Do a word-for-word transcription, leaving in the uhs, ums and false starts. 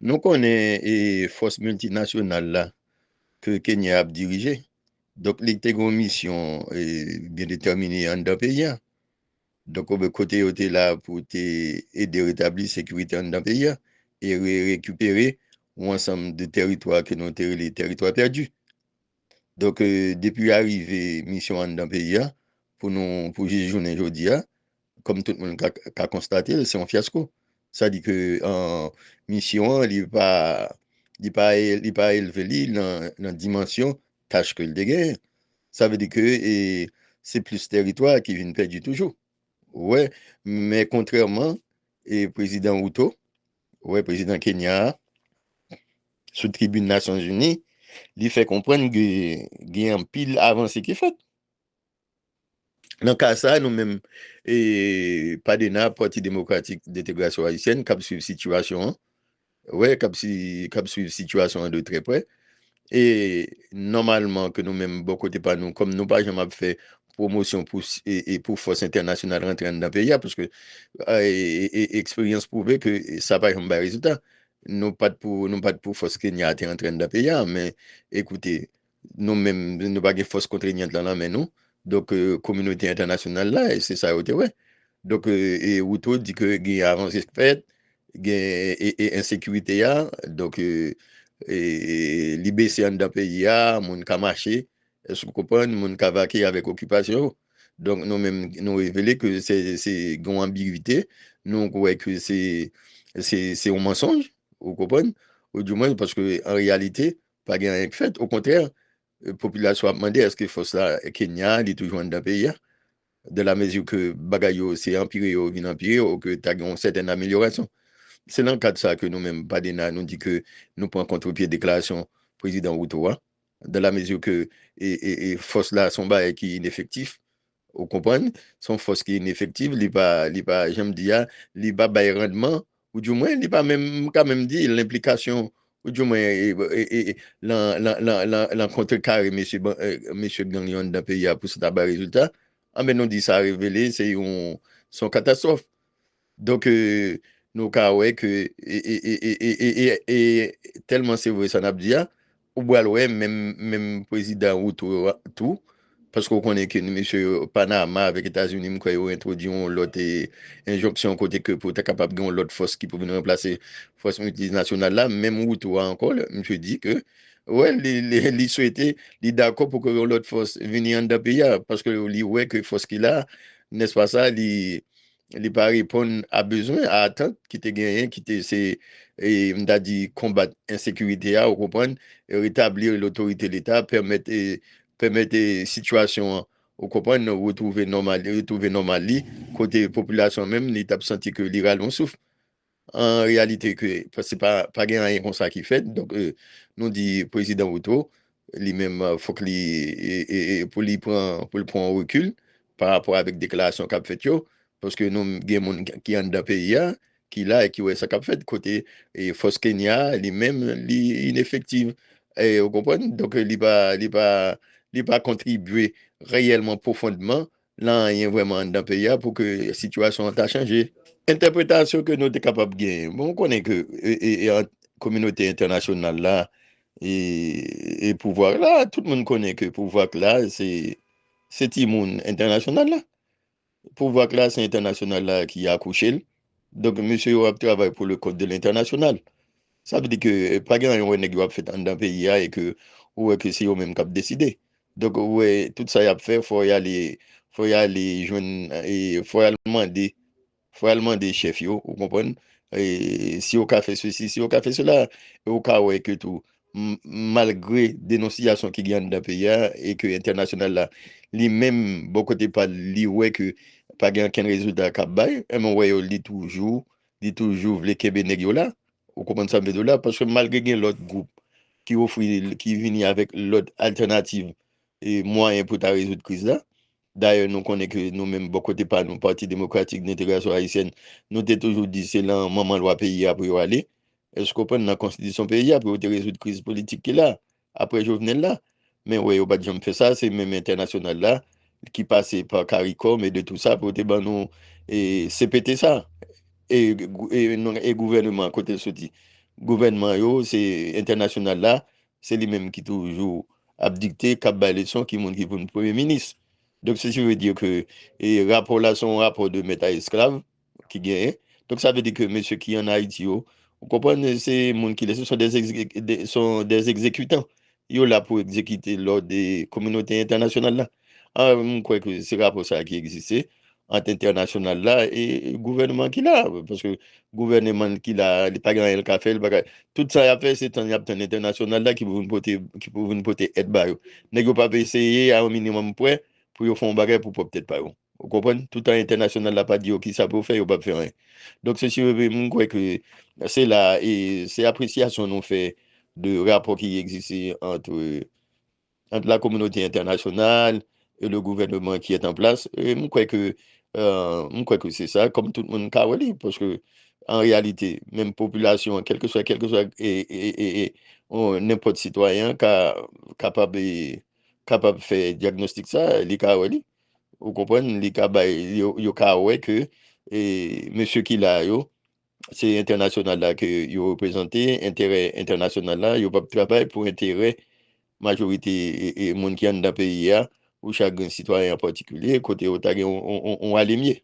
Nou konnen e fòs miltinasyonal la ke Kenya ap dirije. Donk, li te gen yon misyon e, byen detèmine anndan peyi a. Donk, kote yo te la pou te ede retabli sekirite anndan peyi a e re-, rekipere yon ansanm de tèritwa ke nou te rele tèritwa pèdi. Donk, e, depi arive misyon anndan peyi a, pou nou, pou jis jounen jodi a, kòm tout moun ka, ka konstate l, se yon fyasko. Sa di ke an, misyon an, li pa, li pa, li pa elve li nan, nan dimansyon tach ke l te genyen. Sa vle di ke e, se plis tèritwa ki vin pèdi toujou. Wè, men kontrèman, e prezidan Ruto, wè, prezidan Kenya a, sou tribin Nasyonzini, li fè konprann ke gen anpil avanse ki fèt. Nan ka sa, nou menm, e, Padena, Pati Demokratik Dentegrasyon Ayisyèn, k ap swiv sitiyasyon an, wè, k ap si, k ap swiv sitiyasyon an de trè prè. E nòmalman ke nou menm, bò kote pa nou, kòm nou pa janm ap fè pwomosyon pou, e, e pou fòs entènasyonal rantre anndan peyi a, paske e, e, e, eksperyans pwouve ke sa pa janm bay rezilta. Nou pa t pou, nou pa t pou fòs Kenya a te rantre anndan peyi a, men ekoute, nou menm, nou pa gen fòs kontreyant lan nan men nou. Donk, e, kominote entènasyonal la, e se sa yo te wè. Donk, e, e Ruto di ke gen avanse k fèt, gen e, e, ensekirite a, donk, e, e, e, li bese anndan peyi a, moun ka mache, èske w konprann, moun ka vake avèk okipasyon yo. Donk, nou menm, nou revele ke se, se gen yon anbigite, nou wè ke se, se, se yon mansonj, ou konprann? Ou di mwen, paske an reyalite, pa gen anyen k fèt. Okontrè, e, popilasyon ap mande èske fòs la, Kenya, li toujou anndan peyi a, dans la mesure ke bagay yo, se anpire yo vin anpire, ou ke ta gen yon sètèn amelyorasyon. Se nan kad sa ke nou menm, Padena, nou di ke nou pran kontrepye deklarasyon prezidan Ruto a, dans la mesure ke e, e, e fòs la se yon bagay ki inefektif, ou konprann? Se yon fòs ki inefektif, li pa, li pa, jan m di a, li pa bay randman, ou di mwen, li pa menm, m ka menm di, lenplikasyon, ou di mwen, e, e, e, e, lan, lan, lan, lan, lan kontrekare mesye, ban- e, mesye gang yo anndan peyi a pou sa ta bay rezilta, anben nou di sa revele, se yon, se yon katastwòf. Donk, e, nou ka wè ke, e, e, e, tèlman se vre sa n ap di a, ou pral wè menm, menm prezidan Ruto a tou, paske w konnen ke mesye yo, Panama avèk Etazini, m kwè yo entwodui yon lòt, e, enjonksyon kote ke pou ta kapab gen yon lòt fòs ki pou vin ranplase fòs miltinasyonal la, menm Ruto a ankò, misye di ke, wè, li, li, li swete, li dakò pou ke yon lòt fòs vini anndan peyi a, paske li wè ke fòs ki la, nèspa sa, li, li pa reponn a bezwen, a atant ki te genyen, ki te se, e, m ta di, konbat ensekirite a, ou konprann, e retabli lotorite Leta, pèmèt, e, pèmèt, e, sitiyasyon an, ou konprann, retwouve nòmal, retwouve nòmal li, kote popilasyon menm, li t ap santi ke li rale yon souf. An reyalite, ke, paske pa, pa gen anyen konsa ki fèt. Donk, e, nou di prezidan Ruto, li menm, e, fòk li, e, e, e, pou li pran, pou li pran yon rekil pa rapò avèk deklarasyon k ap fèt yo, paske nou gen moun ki anndan peyi a, ki la e ki wè sa k ap fèt, kote, e, fòs Kenya, li menm, li inefektif. E, ou konprann? Donk, li pa, li pa, li pa kontribye reyèlman, pwofondman, lan anyen vrèman anndan peyi a pou ke sitiyasyon an ta chanje. Entèpretasyon ke nou te kapab genyen, bon, ou konnen ke, e, e, e, ant kominote entènasyonal la e, e pouvwa la, tout moun konnen ke pouvwa la, se, se timoun entènasyonal la. Pouvwa la, se entènasyonal la ki akouche l. Donk, mesye yo ap travay pou le kont de lentènasyonal. Sa vle di ke, e, pa gen anyen wè nèg yo ap fèt anndan peyi a e ke ou wè ke se yo menm k ap deside. Donk, ou wè, tout sa y ap fè, fò y ale, fò y ale jwenn, e, fò y al mande, fò y al mande chèf yo, ou konprann? E, si yo ka fè sesi, si yo ka fè sela, e ou ka wè ke tou, m- malgre denonsiyasyon ki gen anndan peyi a, e ke entènasyonal la, li menm, bò kote pa l, li wè ke pa gen okenn rezilta k ap bay, enben, ou wè yo, li toujou, li toujou vle kenbe nèg yo la. Ou konprann sa m vle di w la? Paske malgre gen lòt gwoup ki ofri, ki vini avèk lòt altènativ e mwayen pou ta rezoud kriz la, dayè, nou konnen ke nou menm, bò kote pa nou, Pati Demokratik Dentegrasyon Ayisyèn, nou te toujou di se lan manman lwa peyi a pou yo ale. Èske w konprann, nan konstitisyon peyi a pou yo te rezoud kriz politik ki la, apre Jovenel la? Men wè, yo pa t janm fè sa, se menm entènasyonal la ki pase pa CARICOM e de tou sa pou yo te ban nou e, C P T sa. E, gou- e, non, e gouvèneman an, kote l soti? gouvènman yo, se entènasyonal la, se li menm ki toujou ap dikte, k ap bay leson ki moun ki pou vin premye minis. Donk, ceci veut dire que e, rapò la se yon rapò de mèt a esklav ki genyen. Donk, sa vle di ke mesye ki ann Ayiti yo, ou konprann, se moun ki lè, ce sont des exé- des- sont des exécutants. Yo la pou egzekite lòd de kominote entènasyonal la. A, m kwè ke se rapò sa a ki egziste ant entènasyonal la e gouvènman ki la. Paske gouvènman ki la, li pa gen anyen l ka fè, li pa ka, tout sa y ap fè, se tann y ap tann entènasyonal la ki pou vin pote, ki pou vin pote èd ba yo. Nèg yo p ap eseye a yon minimòm prè pou yo fè yon bagay pou pwòp tèt pa yo. Ou konprann? Toutan entènasyonal la pa di yo kisa pou yo fè, yo p ap fè anyen. Donk, se si m kwè ke se la, e se apresyasyon nou fè de rapò ki egziste ant, ant la kominote entènasyonal e le gouvernement qui est en place. E m kwè ke, euh, m kwè ke se sa, kòm tout moun ka wè li, paske an reyalite, menm popilasyon an, kèlkeswa, kèlkeswa, e, e, e, e, on, nenpòt sitwayen an ka kapab, e, kapab fè dyagnostik sa, li ka wè li. Ou konprann? Li ka bay, yo, yo ka wè ke e, mesye ki la yo, se entènasyonal la ke yo reprezante, enterè entènasyonal la, yo p ap travay pou enterè majorite e, e, moun ki anndan peyi a, ou chak grenn sitwayen an patikilye, kote yo ta gen yon, yon, yon, yon alemye.